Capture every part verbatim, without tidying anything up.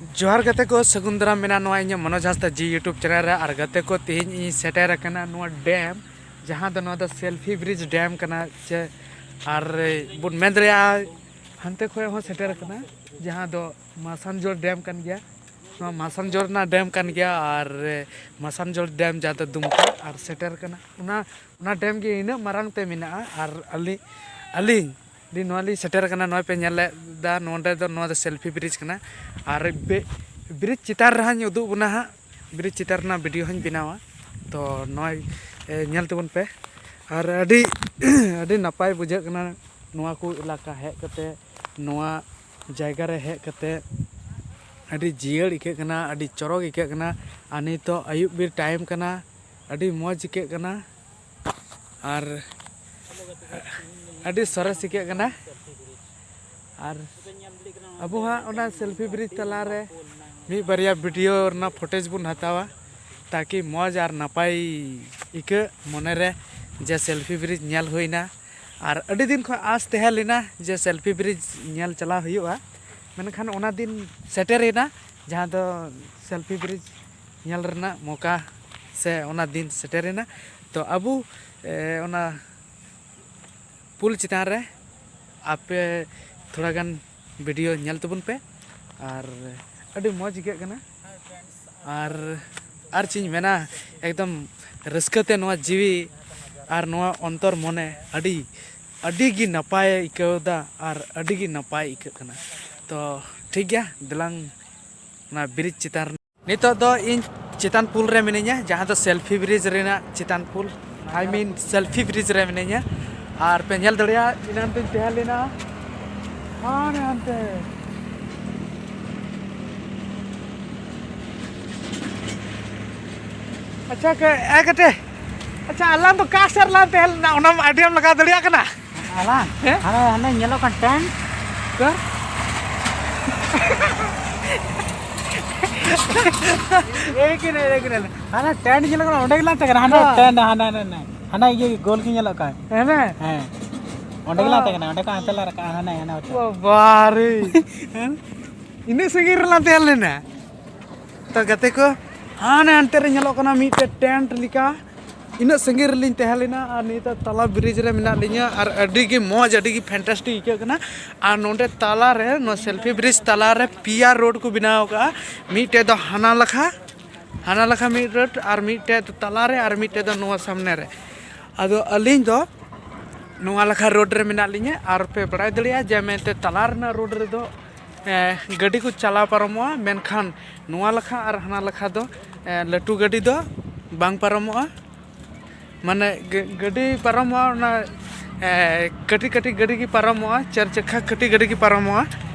ᱡᱚᱦᱟᱨ ᱜᱟᱛᱮ ᱠᱚ, ᱥᱟᱹᱜᱩᱱ ᱫᱟᱨᱟᱢ ᱢᱮᱱᱟᱜᱼᱟ ᱱᱚᱣᱟ ᱤᱧᱟᱹᱜ ᱢᱚᱱᱳᱡᱽ ᱦᱟᱸᱥᱫᱟ ᱡᱤ YouTube ᱪᱮᱱᱮᱞ ᱨᱮ᱾ ᱟᱨ ᱜᱟᱛᱮ ᱠᱚ, ᱛᱮᱦᱮᱧ ᱤᱧ ᱥᱮᱴᱮᱨ ᱟᱠᱟᱱᱟ ᱱᱚᱣᱟ ᱰᱮᱢ, ᱡᱟᱦᱟᱸ ᱫᱚ ᱱᱚᱣᱟ ᱫᱚ ᱥᱮᱞᱯᱷᱤ ᱵᱨᱤᱡᱽ ᱰᱮᱢ ᱠᱟᱱᱟ ᱪᱮ᱾ ᱟᱨ ᱵᱚᱱ ᱢᱮᱱ ᱫᱟᱲᱮᱭᱟᱜᱼᱟ ᱦᱟᱱᱛᱮ ᱠᱷᱚᱱ ᱦᱚᱸ ᱥᱮᱴᱮᱨ ᱟᱠᱟᱱᱟ, ᱡᱟᱦᱟᱸ ᱫᱚ ᱢᱟᱥᱟᱱᱡᱳᱲ ᱰᱮᱢ ᱠᱟᱱ ᱜᱮᱭᱟ᱾ ᱱᱚᱣᱟ ᱢᱟᱥᱟᱱᱡᱳᱲ ᱨᱮᱱᱟᱜ ᱰᱮᱢ ᱠᱟᱱ ᱜᱮᱭᱟ᱾ ᱟᱨ ᱢᱟᱥᱟᱱᱡᱳᱲ ᱰᱮᱢ ᱡᱟᱦᱟᱸ ᱫᱚ ᱫᱩᱢᱠᱟ ᱟᱨ ᱥᱮᱴᱮᱨ ᱟᱠᱟᱱᱟ, ᱚᱱᱟ ᱚᱱᱟ ᱰᱮᱢ ᱜᱮ ᱤᱱᱟᱹᱜ ᱢᱟᱨᱟᱝ ᱛᱮ ᱢᱮᱱᱟᱜᱼᱟ᱾ ᱟᱨ ᱟᱹᱞᱤᱧ ᱟᱹᱞᱤᱧ ᱱᱚᱣᱟ ᱞᱤᱧ ᱥᱮᱴᱮᱨ ᱟᱠᱟᱱᱟ, ᱱᱚᱜᱼᱚᱭ ᱯᱮ ᱧᱮᱞ ᱮᱫᱟ, ᱱᱚᱰᱮ ᱫᱚ ᱱᱚᱣᱟ ᱫᱚ ᱥᱮᱞᱯᱷᱤ ᱵᱨᱤᱡᱽ ᱠᱟᱱᱟ᱾ ᱟᱨ ᱵᱮ- ᱵᱨᱤᱡᱽ ᱪᱮᱛᱟᱱ ᱨᱮᱦᱟᱸᱜ ᱤᱧ ᱩᱫᱩᱜ ᱵᱚᱱᱟ ᱦᱟᱸᱜ, ᱵᱨᱤᱡᱽ ᱪᱮᱛᱟᱱ ᱨᱮᱱᱟᱜ ᱵᱷᱤᱰᱤᱭᱳ ᱦᱚᱸᱧ ᱵᱮᱱᱟᱣᱟ᱾ ᱛᱚ ᱱᱚᱜᱼᱚᱭ, ᱮ, ᱧᱮᱞ ᱛᱟᱵᱚᱱ ᱯᱮ᱾ ᱟᱨ ᱟᱹᱰᱤ ᱟᱹᱰᱤ ᱱᱟᱯᱟᱭ ᱵᱩᱡᱷᱟᱹᱜ ᱠᱟᱱᱟ ᱱᱚᱣᱟ ᱠᱚ ᱮᱞᱟᱠᱟ ᱦᱮᱡ ᱠᱟᱛᱮ, ᱱᱚᱣᱟ ᱡᱟᱭᱜᱟ ᱨᱮ ᱦᱮᱡ ᱠᱟᱛᱮ ᱟᱹᱰᱤ ᱡᱤᱭᱟᱹᱲ ᱟᱹᱭᱠᱟᱹᱜ ᱠᱟᱱᱟ, ᱟᱹᱰᱤ ᱪᱚᱨᱚᱠ ᱟᱹᱭᱠᱟᱹᱜ ᱠᱟᱱᱟ᱾ ᱟᱨ ᱱᱤᱛᱚᱜ ᱟᱹᱭᱩᱵ ᱵᱮᱨ ᱴᱟᱭᱤᱢ ᱠᱟᱱᱟ, ᱟᱹᱰᱤ ᱢᱚᱡᱽ ᱟᱹᱭᱠᱟᱹᱜ ᱠᱟᱱᱟ᱾ ᱟᱨ ᱟᱹᱰᱤ ᱥᱚᱨᱮᱥ ᱟᱹᱭᱠᱟᱹᱜ ᱠᱟᱱᱟ᱾ ᱟᱨ ᱟᱵᱚ ᱦᱟᱸᱜ ᱚᱱᱟ ᱥᱮᱞᱯᱷᱤ ᱵᱨᱤᱡᱽ ᱛᱟᱞᱟᱨᱮ ᱢᱤᱫ ᱵᱟᱨᱭᱟ ᱵᱷᱤᱰᱤᱭᱳ ᱨᱮᱱᱟᱜ ᱯᱷᱩᱴᱮᱡᱽ ᱵᱚᱱ ᱦᱟᱛᱟᱣᱟ, ᱛᱟᱠᱤ ᱢᱚᱡᱽ ᱟᱨ ᱱᱟᱯᱟᱭ ᱟᱹᱭᱠᱟᱹᱜ ᱢᱚᱱᱮᱨᱮ, ᱡᱮ ᱥᱮᱞᱯᱷᱤ ᱵᱨᱤᱡᱽ ᱧᱮᱞ ᱦᱩᱭᱱᱟ᱾ ᱟᱨ ᱟᱹᱰᱤ ᱫᱤᱱ ᱠᱷᱚᱱ ᱟᱸᱥ ᱛᱟᱦᱮᱸ ᱞᱮᱱᱟ ᱡᱮ ᱥᱮᱞᱯᱷᱤ ᱵᱨᱤᱡᱽ ᱧᱮᱞ ᱪᱟᱞᱟᱣ ᱦᱩᱭᱩᱜᱼᱟ, ᱢᱮᱱᱠᱷᱟᱱ ᱚᱱᱟ ᱫᱤᱱ ᱥᱮᱴᱮᱨᱮᱱᱟ, ᱡᱟᱦᱟᱸ ᱫᱚ ᱥᱮᱞᱯᱷᱤ ᱵᱨᱤᱡᱽ ᱧᱮᱞ ᱨᱮᱱᱟᱜ ᱢᱚᱠᱟ ᱥᱮ ᱚᱱᱟ ᱫᱤᱱ ᱥᱮᱴᱮᱨᱮᱱᱟ᱾ ᱛᱚ ᱟᱵᱚ, ᱮ, ᱚᱱᱟ ᱯᱩᱞ ᱪᱮᱛᱟᱱ ᱨᱮ ᱟᱯᱮ ᱛᱷᱚᱲᱟ ᱜᱟᱱ ᱵᱷᱤᱰᱤᱭᱳ ᱧᱮᱞ ᱛᱟᱵᱚᱱ ᱯᱮ᱾ ᱟᱨ ᱟᱹᱰᱤ ᱢᱚᱡᱽ ᱟᱹᱭᱠᱟᱹᱜ ᱠᱟᱱᱟ᱾ ᱟᱨ ᱟᱨ ᱪᱮᱫ ᱤᱧ ᱢᱮᱱᱟ, ᱮᱠᱫᱚᱢ ᱨᱟᱹᱥᱠᱟᱹ ᱛᱮ ᱱᱚᱣᱟ ᱡᱤᱣᱤ ᱟᱨ ᱱᱚᱣᱟ ᱚᱱᱛᱚᱨ ᱢᱚᱱᱮ ᱟᱹᱰᱤ ᱟᱹᱰᱤ ᱜᱮ ᱱᱟᱯᱟᱭ ᱟᱹᱭᱠᱟᱹᱣ ᱮᱫᱟ ᱟᱨ ᱟᱹᱰᱤ ᱜᱮ ᱱᱟᱯᱟᱭ ᱟᱹᱭᱠᱟᱹᱜ ᱠᱟᱱᱟ᱾ ᱛᱚ ᱴᱷᱤᱠ ᱜᱮᱭᱟ, ᱫᱮᱞᱟᱝ ᱚᱱᱟ ᱵᱨᱤᱡᱽ ᱪᱮᱛᱟᱱ ᱨᱮ᱾ ᱱᱤᱛᱚᱜ ᱫᱚ ᱤᱧ ᱪᱮᱛᱟᱱ ᱯᱩᱞ ᱨᱮ ᱢᱤᱱᱟᱹᱧᱟ, ᱡᱟᱦᱟᱸ ᱫᱚ ᱥᱮᱞᱯᱷᱤ ᱵᱨᱤᱡᱽ ᱨᱮᱱᱟᱜ ᱪᱮᱛᱟᱱ ᱯᱩᱞ, I mean ᱥᱮᱞᱯᱷᱤ ᱵᱨᱤᱡᱽ ᱨᱮ ᱢᱤᱱᱟᱹᱧᱟ᱾ ᱟᱨ ᱯᱮ ᱧᱮᱞ ᱫᱟᱲᱮᱭᱟᱜᱼᱟ, ᱮᱱᱟᱱ ᱫᱚᱧ ᱛᱟᱦᱮᱸ ᱞᱮᱱᱟ ᱦᱟᱱᱮ ᱦᱟᱱᱛᱮ᱾ ᱟᱪᱪᱷᱟ, ᱠᱮ-, ᱮ ᱠᱟᱴᱮ, ᱟᱪᱪᱷᱟ, ᱟᱞᱟᱝ ᱫᱚ ᱚᱠᱟ ᱥᱮᱫ ᱨᱮᱞᱟᱝ ᱛᱟᱦᱮᱸ ᱞᱮᱱᱟ, ᱚᱱᱟᱢ ᱟᱭᱰᱤᱭᱟᱢ ᱞᱟᱜᱟᱣ ᱫᱟᱲᱮᱭᱟᱜ ᱠᱟᱱᱟ? ᱟᱞᱟᱝ? ᱦᱮᱸ? ᱦᱟᱱᱮ, ᱦᱟᱱᱮ ᱧᱮᱞᱚᱜ ᱠᱟᱱ ᱴᱮᱱᱴ᱾ ᱚᱠᱟ? ᱮᱭ ᱠᱤᱱ, ᱮᱭ ᱠᱤᱱ, ᱦᱟᱱᱟ ᱴᱮᱱᱴ ᱧᱮᱞᱚᱜ ᱠᱟᱱᱟ, ᱚᱸᱰᱮ ᱜᱮᱞᱟᱝ ᱛᱟᱦᱮᱸ ᱠᱟᱱᱟ᱾ ᱦᱟᱱᱟ ᱦᱮᱸ᱾ ᱴᱮᱱᱴ, ᱦᱟᱱᱟ, ᱦᱟᱱᱟ, ᱦᱟᱱᱟ᱾ ᱦᱟᱱᱟ ᱤᱭᱟᱹ ᱜᱳᱞ ᱜᱮ ᱧᱮᱞᱚᱜ ᱠᱟᱱ᱾ ᱦᱮᱸ, ᱦᱮᱸ᱾ ᱦᱮᱸ᱾ ᱚᱸᱰᱮ ᱜᱮᱞᱟᱝ ᱛᱟᱦᱮᱸ ᱠᱟᱱᱟ, ᱚᱸᱰᱮ ᱠᱷᱚᱱ ᱦᱟᱱᱛᱮ ᱞᱟᱝ ᱨᱟᱠᱟᱵ, ᱦᱟᱱᱟ, ᱦᱟᱱᱟ ᱚᱪᱚᱜ᱾ ᱵᱟᱵᱟ ᱨᱮ᱾ ᱦᱮᱸ? ᱤᱱᱟᱹᱜ ᱥᱟᱺᱜᱤᱧ ᱨᱮᱞᱟᱝ ᱛᱟᱦᱮᱸ ᱞᱮᱱᱟ᱾ ᱛᱚ ᱜᱟᱛᱮ ᱠᱚ, ᱦᱟᱱᱮ ᱦᱟᱱᱛᱮ ᱨᱮ ᱧᱮᱞᱚᱜ ᱠᱟᱱᱟ ᱢᱤᱫᱴᱮᱡ ᱴᱮᱱᱴ ᱞᱮᱠᱟ᱾ ᱤᱱᱟᱹᱜ ᱥᱟᱺᱜᱤᱧ ᱨᱮᱞᱤᱧ ᱛᱟᱦᱮᱸ ᱞᱮᱱᱟ ᱟᱨ ᱱᱤᱛᱚᱜ ᱛᱟᱞᱟ ᱵᱨᱤᱡᱽ ᱨᱮ ᱢᱮᱱᱟᱜ ᱞᱤᱧᱟᱹ ᱟᱨ ᱟᱹᱰᱤ ᱜᱮ ᱢᱚᱡᱽ, ᱟᱹᱰᱤ ᱜᱮ ᱯᱷᱮᱱᱴᱟᱥᱴᱤᱠ ᱟᱹᱭᱠᱟᱹᱜ ᱠᱟᱱᱟ᱾ ᱟᱨ ᱱᱚᱰᱮ ᱛᱟᱞᱟ ᱨᱮ, ᱱᱚᱣᱟ ᱥᱮᱞᱯᱷᱤ ᱵᱨᱤᱡᱽ ᱛᱟᱞᱟ ᱨᱮ ᱯᱮᱭᱟ ᱨᱳᱰ ᱠᱚ ᱵᱮᱱᱟᱣ ᱟᱠᱟᱫᱼᱟ᱾ ᱢᱤᱫᱴᱮᱡ ᱫᱚ ᱦᱟᱱᱟ ᱞᱟᱠᱷᱟ, ᱦᱟᱱᱟ ᱞᱟᱠᱷᱟ ᱢᱤᱫ ᱨᱳᱰ ᱟᱨ ᱢᱤᱫᱴᱮᱡ ᱫᱚ ᱛᱟᱞᱟ ᱨᱮ ᱟᱨ ᱢᱤᱫᱴᱮᱡ ᱫᱚ ᱱᱚᱣᱟ ᱥᱟᱢᱱᱮ ᱨᱮ᱾ ᱟᱫᱚ ᱟᱹᱞᱤᱧ ᱫᱚ ᱱᱚᱣᱟ ᱞᱟᱠᱷᱟ ᱨᱳᱰ ᱨᱮ ᱢᱮᱱᱟᱜ ᱞᱤᱧᱟᱹ ᱟᱨ ᱯᱮ ᱵᱟᱲᱟᱭ ᱫᱟᱲᱮᱭᱟᱜᱼᱟ ᱡᱮ ᱢᱮᱱᱛᱮ ᱛᱟᱞᱟ ᱨᱮᱱᱟᱜ ᱨᱳᱰ ᱨᱮᱫᱚ, ᱮ, ᱜᱟᱹᱰᱤ ᱠᱚ ᱪᱟᱞᱟᱣ ᱯᱟᱨᱚᱢᱚᱜᱼᱟ, ᱢᱮᱱᱠᱷᱟᱱ ᱱᱚᱣᱟ ᱞᱟᱠᱷᱟ ᱟᱨ ᱦᱟᱱᱟ ᱞᱟᱠᱷᱟ ᱫᱚ, ᱮ, ᱞᱟᱹᱴᱩ ᱜᱟᱹᱰᱤ ᱫᱚ ᱵᱟᱝ ᱯᱟᱨᱚᱢᱚᱜᱼᱟ᱾ ᱢᱟᱱᱮ ᱜᱟᱹ-, ᱜᱟᱹᱰᱤ ᱯᱟᱨᱚᱢᱚᱜᱼᱟ, ᱚᱱᱟ, ᱮ, ᱠᱟᱹᱴᱤᱡ ᱠᱟᱹᱴᱤᱡ ᱜᱟᱹᱰᱤ ᱜᱮ ᱯᱟᱨᱚᱢᱚᱜᱼᱟ, ᱪᱟᱨ ᱪᱟᱠᱷᱟ ᱠᱟᱹᱴᱤᱡ ᱜᱟᱹᱰᱤ ᱜᱮ ᱯᱟᱨᱚᱢᱚᱜᱼᱟ᱾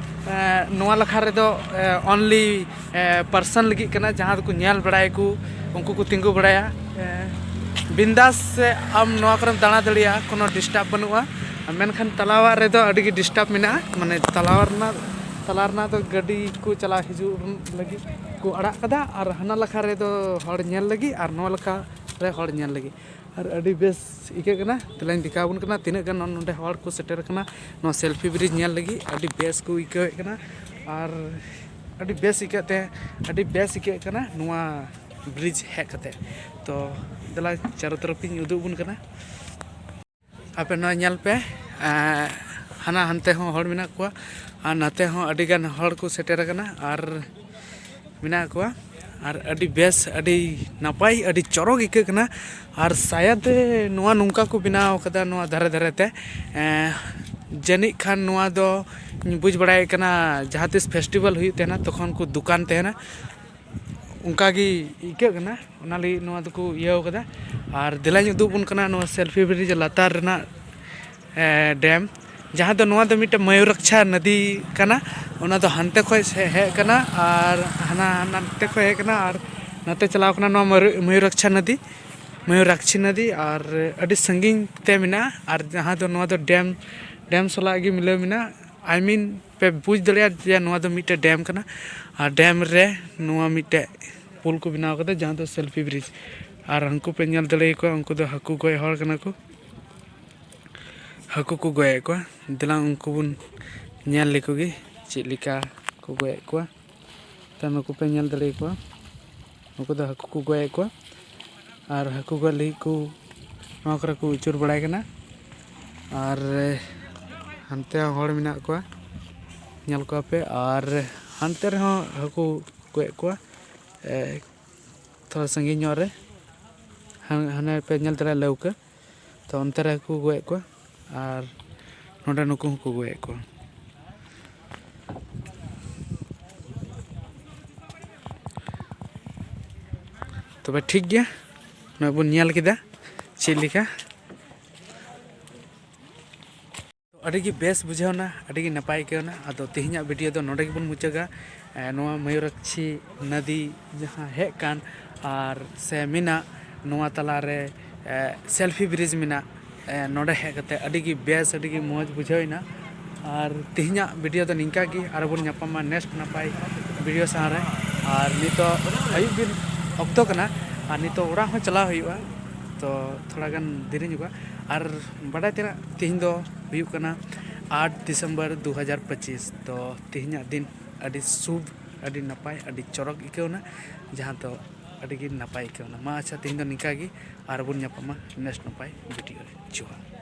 ᱮ, ᱱᱚᱣᱟ ᱞᱟᱠᱷᱟ ᱨᱮᱫᱚ, ᱮ, ᱚᱱᱞᱤ, ᱮ, ᱯᱟᱨᱥᱚᱱ ᱞᱟᱹᱜᱤᱫ ᱠᱟᱱᱟ, ᱡᱟᱦᱟᱸ ᱫᱚᱠᱚ ᱧᱮᱞ ᱵᱟᱲᱟᱭᱟᱠᱚ, ᱩᱱᱠᱩ ᱠᱚ ᱛᱤᱸᱜᱩ ᱵᱟᱲᱟᱭᱟ᱾ ᱮ, ᱵᱤᱱᱫᱟᱥ ᱥᱮ ᱟᱢ ᱱᱚᱣᱟ ᱠᱚᱨᱮᱢ ᱫᱟᱬᱟ ᱫᱟᱲᱮᱭᱟᱜᱼᱟ, ᱠᱳᱱᱳ ᱰᱤᱥᱴᱟᱵᱽ ᱵᱟᱹᱱᱩᱜᱼᱟ᱾ ᱢᱮᱱᱠᱷᱟᱱ ᱛᱟᱞᱟᱣᱟᱜ ᱨᱮᱫᱚ ᱟᱹᱰᱤ ᱜᱮ ᱰᱤᱥᱴᱟᱵᱽ ᱢᱮᱱᱟᱜᱼᱟ, ᱢᱟᱱᱮ ᱛᱟᱞᱟᱣᱟ ᱨᱮᱱᱟᱜ, ᱛᱟᱞᱟ ᱨᱮᱱᱟᱜ ᱫᱚ ᱜᱟᱹᱰᱤ ᱠᱚ ᱪᱟᱞᱟᱣ ᱦᱤᱡᱩᱜ ᱞᱟᱹᱜᱤᱫ ᱠᱚ ᱟᱲᱟᱜ ᱠᱟᱫᱟ, ᱟᱨ ᱦᱟᱱᱟ ᱞᱟᱠᱷᱟ ᱨᱮᱫᱚ ᱦᱚᱲ ᱧᱮᱞ ᱞᱟᱹᱜᱤᱫ ᱟᱨ ᱱᱚᱣᱟ ᱞᱟᱠᱷᱟ ᱨᱮ ᱦᱚᱲ ᱧᱮᱞ ᱞᱟᱹᱜᱤᱫ᱾ ᱟᱨ ᱟᱹᱰᱤ ᱵᱮᱥ ᱟᱹᱭᱠᱟᱹᱜ ᱠᱟᱱᱟ᱾ ᱛᱮᱞᱟᱧ ᱫᱮᱠᱷᱟᱣ ᱟᱵᱚᱱ ᱠᱟᱱᱟ ᱛᱤᱱᱟᱹᱜ ᱜᱟᱱ ᱱᱚᱰᱮ ᱦᱚᱲ ᱠᱚ ᱥᱮᱴᱮᱨ ᱟᱠᱟᱱᱟ ᱱᱚᱣᱟ ᱥᱮᱞᱯᱷᱤ ᱵᱨᱤᱡᱽ ᱧᱮᱞ ᱞᱟᱹᱜᱤᱫ᱾ ᱟᱹᱰᱤ ᱵᱮᱥ ᱠᱚ ᱟᱹᱭᱠᱟᱹᱣᱮᱫ ᱠᱟᱱᱟ ᱟᱨ ᱟᱹᱰᱤ ᱵᱮᱥ ᱟᱹᱭᱠᱟᱹᱜ ᱛᱮ, ᱟᱹᱰᱤ ᱵᱮᱥ ᱟᱹᱭᱠᱟᱹᱜ ᱠᱟᱱᱟ ᱱᱚᱣᱟ ᱵᱨᱤᱡᱽ ᱦᱮᱡ ᱠᱟᱛᱮ᱾ ᱛᱚ ᱫᱮᱞᱟ ᱪᱟᱨᱚ ᱛᱚᱨᱚᱯ ᱤᱧ ᱩᱫᱩᱜ ᱟᱵᱚᱱ ᱠᱟᱱᱟ᱾ ᱟᱯᱮ ᱱᱚᱣᱟ ᱧᱮᱞ ᱯᱮ, ᱮᱸ, ᱦᱟᱱᱟ ᱦᱟᱱᱛᱮ ᱦᱚᱸ ᱦᱚᱲ ᱢᱮᱱᱟᱜ ᱠᱚᱣᱟ ᱟᱨ ᱱᱟᱛᱮ ᱦᱚᱸ ᱟᱹᱰᱤ ᱜᱟᱱ ᱦᱚᱲ ᱠᱚ ᱥᱮᱴᱮᱨ ᱟᱠᱟᱱᱟ ᱟᱨ ᱢᱮᱱᱟᱜ ᱠᱚᱣᱟ᱾ ᱟᱨ ᱟᱹᱰᱤ ᱵᱮᱥ, ᱟᱹᱰᱤ ᱱᱟᱯᱟᱭ, ᱟᱹᱰᱤ ᱪᱚᱨᱚᱠ ᱟᱹᱭᱠᱟᱹᱜ ᱠᱟᱱᱟ᱾ ᱟᱨ ᱥᱟᱭᱟᱫ ᱱᱚᱣᱟ ᱱᱚᱝᱠᱟ ᱠᱚ ᱵᱮᱱᱟᱣ ᱠᱟᱫᱟ ᱱᱚᱣᱟ ᱫᱷᱟᱨᱮ ᱫᱷᱟᱨᱮ ᱛᱮ, ᱮᱸ, ᱡᱟᱹᱱᱤᱡ ᱠᱷᱟᱱ ᱱᱚᱣᱟ ᱫᱚ ᱵᱩᱡᱽ ᱵᱟᱲᱟᱭᱮᱫ ᱠᱟᱱᱟ ᱡᱟᱦᱟᱸ ᱛᱤᱥ ᱯᱷᱮᱥᱴᱤᱵᱷᱮᱞ ᱦᱩᱭᱩᱜ ᱛᱟᱦᱮᱱᱟ ᱛᱚᱠᱷᱚᱱ ᱠᱚ ᱫᱚᱠᱟᱱ ᱛᱟᱦᱮᱱᱟ, ᱚᱱᱠᱟ ᱜᱮ ᱟᱹᱭᱠᱟᱹᱜ ᱠᱟᱱᱟ᱾ ᱚᱱᱟ ᱞᱟᱹᱜᱤᱫ ᱱᱚᱣᱟ ᱫᱚᱠᱚ ᱤᱭᱟᱹᱣ ᱠᱟᱫᱟ᱾ ᱟᱨ ᱫᱮᱞᱟᱧ ᱩᱫᱩᱜ ᱟᱵᱚᱱ ᱠᱟᱱᱟ ᱱᱚᱣᱟ ᱥᱮᱞᱯᱷᱤ ᱵᱨᱤᱡᱽ ᱞᱟᱛᱟᱨ ᱨᱮᱱᱟᱜ, ᱮ, ᱰᱮᱢ, ᱡᱟᱦᱟᱸ ᱫᱚ ᱱᱚᱣᱟ ᱫᱚ ᱢᱤᱫᱴᱮᱱ ᱢᱚᱭᱩᱨᱟᱠᱪᱷᱟ ᱱᱚᱫᱤ ᱠᱟᱱᱟ᱾ ᱚᱱᱟ ᱫᱚ ᱦᱟᱱᱛᱮ ᱠᱷᱚᱡ ᱥᱮ ᱦᱮᱡ ᱠᱟᱱᱟ ᱟᱨ ᱦᱟᱱᱟ ᱱᱟᱛᱮ ᱠᱷᱚᱡ ᱦᱮᱡ ᱠᱟᱱᱟ ᱟᱨ ᱱᱟᱛᱮ ᱪᱟᱞᱟᱣ ᱠᱟᱱᱟ ᱱᱚᱣᱟ ᱢᱚᱭᱩᱨ-, ᱢᱚᱭᱩᱨᱟᱠᱪᱷᱟ ᱱᱚᱫᱤ, ᱢᱚᱭᱩᱨᱟᱠᱪᱷᱤ ᱱᱚᱫᱤ᱾ ᱟᱨ ᱟᱹᱰᱤ ᱥᱟᱺᱜᱤᱧ ᱛᱮ ᱢᱮᱱᱟᱜᱼᱟ᱾ ᱟᱨ ᱡᱟᱦᱟᱸ ᱫᱚ ᱱᱚᱣᱟ ᱫᱚ ᱰᱮᱢ, ᱰᱮᱢ ᱥᱟᱞᱟᱜ ᱜᱮ ᱢᱤᱞᱟᱹᱣ ᱢᱮᱱᱟᱜᱼᱟ᱾ I mean, ᱯᱮ ᱵᱩᱡᱽ ᱫᱟᱲᱮᱭᱟᱜᱼᱟ ᱡᱮ ᱱᱚᱣᱟ ᱫᱚ ᱢᱤᱫᱴᱮᱡ ᱰᱮᱢ ᱠᱟᱱᱟ᱾ ᱟᱨ ᱰᱮᱢ ᱨᱮ ᱱᱚᱣᱟ ᱢᱤᱫᱴᱮᱡ ᱯᱩᱞ ᱠᱚ ᱵᱮᱱᱟᱣ ᱠᱟᱫᱟ, ᱡᱟᱦᱟᱸ ᱫᱚ ᱥᱮᱞᱯᱷᱤ ᱵᱨᱤᱡᱽ᱾ ᱟᱨ ᱦᱟᱹᱱᱠᱩ ᱯᱮ ᱧᱮᱞ ᱫᱟᱲᱮᱭᱟᱠᱚᱣᱟ, ᱩᱱᱠᱩ ᱫᱚ ᱦᱟᱹᱠᱩ ᱜᱚᱡ ᱦᱚᱲ ᱠᱟᱱᱟ ᱠᱚ, ᱦᱟᱹᱠᱩ ᱠᱚ ᱜᱚᱡᱮᱫ ᱠᱚᱣᱟ᱾ ᱫᱮᱞᱟ ᱩᱱᱠᱩ ᱵᱚᱱ ᱧᱮᱞ ᱞᱮᱠᱚ ᱜᱮ, ᱪᱮᱫ ᱞᱮᱠᱟ ᱠᱚ ᱜᱚᱡ ᱮᱫ ᱠᱚᱣᱟ᱾ ᱛᱚ ᱱᱩᱠᱩ ᱯᱮ ᱧᱮᱞ ᱫᱟᱲᱮᱭᱟᱠᱚᱣᱟ, ᱱᱩᱠᱩ ᱫᱚ ᱦᱟᱹᱠᱩ ᱠᱚ ᱜᱚᱡ ᱮᱫ ᱠᱚᱣᱟ᱾ ᱟᱨ ᱦᱟᱹᱠᱩ ᱜᱚᱡ ᱞᱟᱹᱜᱤᱫ ᱠᱚ ᱱᱚᱣᱟ ᱠᱚᱨᱮ ᱠᱚ ᱟᱹᱪᱩᱨ ᱵᱟᱲᱟᱭ ᱠᱟᱱᱟ᱾ ᱟᱨ ᱦᱟᱱᱛᱮ ᱦᱚᱸ ᱦᱚᱲ ᱢᱮᱱᱟᱜ ᱠᱚᱣᱟ, ᱧᱮᱞ ᱠᱚᱣᱟ ᱯᱮ᱾ ᱟᱨ ᱦᱟᱱᱛᱮ ᱨᱮᱦᱚᱸ ᱦᱟᱹᱠᱩ ᱜᱚᱡ ᱮᱫ ᱠᱚᱣᱟ, ᱮ, ᱛᱷᱚᱲᱟ ᱥᱟᱺᱜᱤᱧ ᱧᱚᱜ ᱨᱮ᱾ ᱦᱟᱱ-, ᱦᱟᱱᱮ ᱯᱮ ᱧᱮᱞ ᱫᱟᱲᱮᱭᱟᱜᱼᱟ ᱞᱟᱹᱣᱠᱟᱹ, ᱛᱚ ᱚᱱᱛᱮ ᱨᱮ ᱦᱟᱹᱠᱩ ᱠᱚ ᱜᱚᱡ ᱮᱫ ᱠᱚᱣᱟ᱾ ᱟᱨ ᱱᱚᱰᱮ ᱱᱩᱠᱩ ᱦᱚᱸᱠᱚ ᱜᱚᱡ ᱮᱫ ᱠᱚᱣᱟ᱾ ᱛᱚᱵᱮ ᱴᱷᱤᱠ ᱜᱮᱭᱟ, ᱱᱚᱜᱼᱚᱭ ᱵᱚᱱ ᱧᱮᱞ ᱠᱮᱫᱟ ᱪᱮᱫ ᱞᱮᱠᱟ᱾ ᱟᱹᱰᱤ ᱜᱮ ᱵᱮᱥ ᱵᱩᱡᱷᱟᱹᱣ ᱮᱱᱟ, ᱟᱹᱰᱤ ᱜᱮ ᱱᱟᱯᱟᱭ ᱟᱹᱭᱠᱟᱹᱣ ᱮᱱᱟ᱾ ᱟᱫᱚ ᱛᱮᱦᱮᱧᱟᱜ ᱵᱷᱤᱰᱤᱭᱳ ᱫᱚ ᱱᱚᱰᱮ ᱜᱮᱵᱚᱱ ᱢᱩᱪᱟᱹᱫᱟ᱾ ᱮ, ᱱᱚᱣᱟ ᱢᱚᱭᱩᱨᱟᱠᱪᱷᱤ ᱱᱚᱫᱤ ᱡᱟᱦᱟᱸ ᱦᱮᱡ ᱠᱟᱱ ᱟᱨ ᱥᱮ ᱢᱮᱱᱟᱜ, ᱱᱚᱣᱟ ᱛᱟᱞᱟᱨᱮ, ᱮ, ᱥᱮᱞᱯᱷᱤ ᱵᱨᱤᱡᱽ ᱢᱮᱱᱟᱜ, ᱮ, ᱱᱚᱰᱮ ᱦᱮᱡ ᱠᱟᱛᱮ ᱟᱹᱰᱤ ᱜᱮ ᱵᱮᱥ, ᱟᱹᱰᱤ ᱜᱮ ᱢᱚᱡᱽ ᱵᱩᱡᱷᱟᱹᱣ ᱮᱱᱟ᱾ ᱟᱨ ᱛᱮᱦᱮᱧᱟᱜ ᱵᱷᱤᱰᱤᱭᱳ ᱫᱚ ᱱᱤᱝᱠᱟ ᱜᱮ, ᱟᱨ ᱵᱚᱱ ᱧᱟᱯᱟᱢᱟ ᱱᱮᱠᱥᱴ ᱱᱟᱯᱟᱭ ᱵᱷᱤᱰᱤᱭᱳ ᱥᱟᱶ ᱨᱮ᱾ ᱟᱨ ᱱᱤᱛᱚᱜ ᱟᱹᱭᱩᱵ ᱵᱮᱨ ᱚᱠᱛᱚ ᱠᱟᱱᱟ, ᱟᱨ ᱱᱤᱛᱚᱜ ᱚᱲᱟᱜ ᱦᱚᱸ ᱪᱟᱞᱟᱣ ᱦᱩᱭᱩᱜᱼᱟ, ᱛᱚ ᱛᱷᱚᱲᱟ ᱜᱟᱱ ᱫᱮᱨᱤ ᱧᱚᱜᱚᱜᱼᱟ᱾ ᱟᱨ ᱵᱟᱰᱟᱭ ᱛᱮᱱᱟᱜ ᱛᱮᱦᱮᱧ ᱫᱚ ᱦᱩᱭᱩᱜ ᱠᱟᱱᱟ ᱟᱴ ᱰᱤᱥᱮᱢᱵᱚᱨ ᱫᱩ ᱦᱟᱡᱟᱨ ᱯᱚᱸᱪᱤᱥ᱾ ᱛᱚ ᱛᱮᱦᱮᱧᱟᱜ ᱫᱤᱱ ᱟᱹᱰᱤ ᱥᱩᱵᱷ, ᱟᱹᱰᱤ ᱱᱟᱯᱟᱭ, ᱟᱹᱰᱤ ᱪᱚᱨᱚᱠ ᱟᱹᱭᱠᱟᱹᱣ ᱮᱱᱟ, ᱡᱟᱦᱟᱸ ᱫᱚ ᱟᱹᱰᱤ ᱜᱮ ᱱᱟᱯᱟᱭ ᱟᱹᱭᱠᱟᱹᱣ ᱮᱱᱟ᱾ ᱢᱟ ᱟᱪᱪᱷᱟ, ᱛᱮᱦᱮᱧ ᱫᱚ ᱱᱤᱝᱠᱟ ᱜᱮ, ᱟᱨ ᱵᱚᱱ ᱧᱟᱯᱟᱢᱟ ᱱᱮᱠᱥᱴ ᱱᱟᱯᱟᱭ ᱵᱷᱤᱰᱤᱭᱳ ᱨᱮ᱾ ᱡᱚᱦᱟᱨ᱾